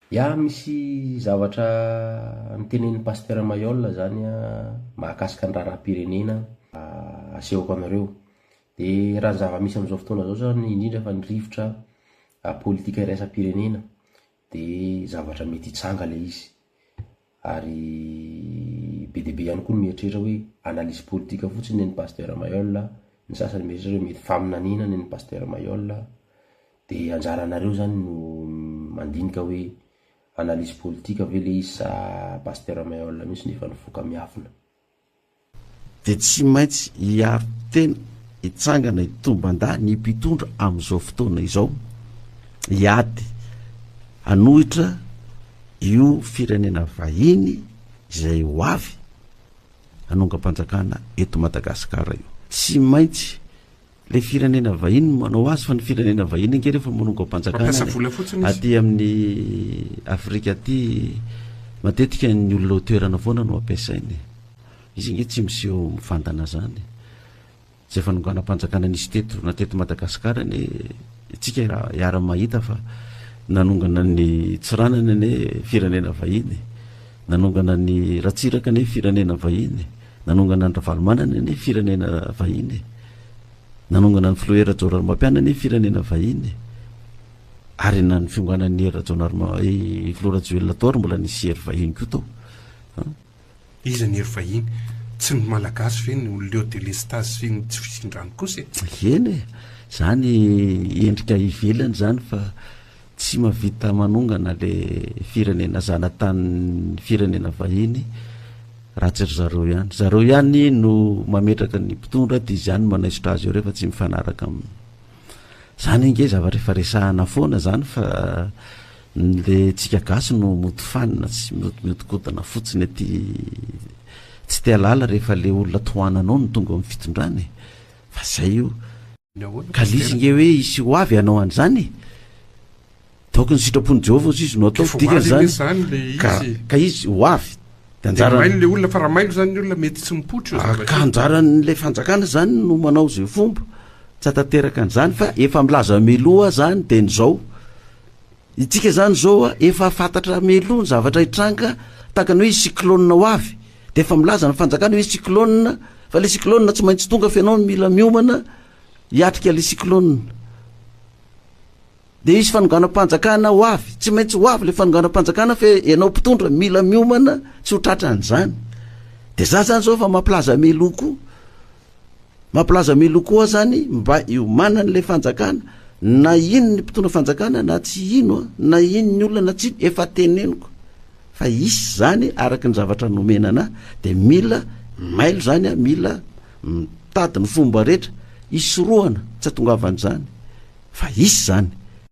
Ya, misy zavatra notenenin'i Pasteur Mayol zany mahakasika ny raharaham-pirenena asehoko anareo. Dia raha ny zava-misy amin'izao fotoana izao zany, indrindra fa ny rivotra politika iraisam-pirenena dia zavatra mety hitranga ilay izy. Ary be dia be ihany koa ny mieritreritra hoe analyse politique fotsiny ny an'i Pasteur Mayol, ny sasany mieritreritra hoe mety faminaniana ny an'i Pasteur Mayol. Dia anjaranareo zany no mandinika hoe analyse politique ve le izy sa Pasteur Mayol mihitsy no efa nivoaka miafina. Dia tsy maintsy hiaro tena, hitsangana hitomban-dahy ny mpitondra amin'izao fotoana izao, hiady hanohitra io firenena vahiny izay ho avy hanongam-panjakana eto Madagasikara io. Tsy maintsy Le firenena vahiny no manao azy fa ny firenena vahiny ange rehefa manongam-panjakana Mampiasa vola fotsiny izy. aty amin'ny Afrika aty matetika ny olona ao toerana foana no ampiasainy. Izy ange tsy miseho mivantana zany. Zay fanonganam-panjakana nisy teto na teto Madagasikara anie tsika hiara-mahita fa nanongana ny Tsiranana anie firenena vahiny, nanongana ny Ratsiraka anie firenena vahiny. Nanongana an'i Ravalomanana anie firenena vahiny e. Nanongana ny filoha Hery Rajaonarimampianina anie firenena vahiny e. Ary na ny fionganan'i Hery Rajaonarima i filoha Rajoelina tao ary mbola nisy hery vahiny koa tao. An. Iza ny hery vahiny? Tsy ny Malagasy ve no leo delestazy sy ny tsy fisian-drano kosa e? Eny e! Zany endrika ivelany zany fa tsy mahavita manongana le firenena zanatanin'ny firenena vahiny raha tsy ry zareo ihany. Zareo ihany no mametraka ny mpitondra dia izy ihany no manaisotra azy eo rehefa tsy mifanaraka aminy. Zany ange zavatra efa resahana foana zany fa le tsika gasy no mody fanina sy mihodinkodina fotsiny aty tsy te halala rehefa le olona tohananao no tonga ao amin'ny fitondrana e. Fa zay io. Ka lisy nge hoe hisy ho avy hanao an'izany e! Donc ny sitrapon'i Jehovah ozy izy no atao, dikany zany ka ka izy ho avy. De anjara mailo le olona fa raha mailo zany ny olona mety tsy mipoitra io zavatra io. Ka anjaran'ilay fanjakana zany no manao izay fomba tsy hatanteraka an'izany fa efa milaza mialoha zany dia ny zao. Itsika zany zao a efa fantatra mialoha ny zavatra hitranga tahaka ny hoe hisy cyclone ho avy de efa milaza ny fanjakana hoe hisy cyclone fa le cyclone tsy maintsy tonga fa ianao no mila miomana hiatrika le cyclone de hisy fanonganam-panjakana ho avy tsy maintsy ho avy le fanonganam-panjakana fa ianao mpitondra mila miomana tsy ho tratran'izany de za zany zao fa mampilaza mialoha koa Mampilaza mialoha koa zany mba hiomanan'ilay fanjakana na hino ny mpitondra fanjakana na tsy hino a, na hino ny olona na tsy hino, efa teneniko fa hisy zany araka ny zavatra nomena anah de mila mailo zany a, mila mitady ny fomba rehetra hisorohana tsy hatongavan'izany fa hisy zany.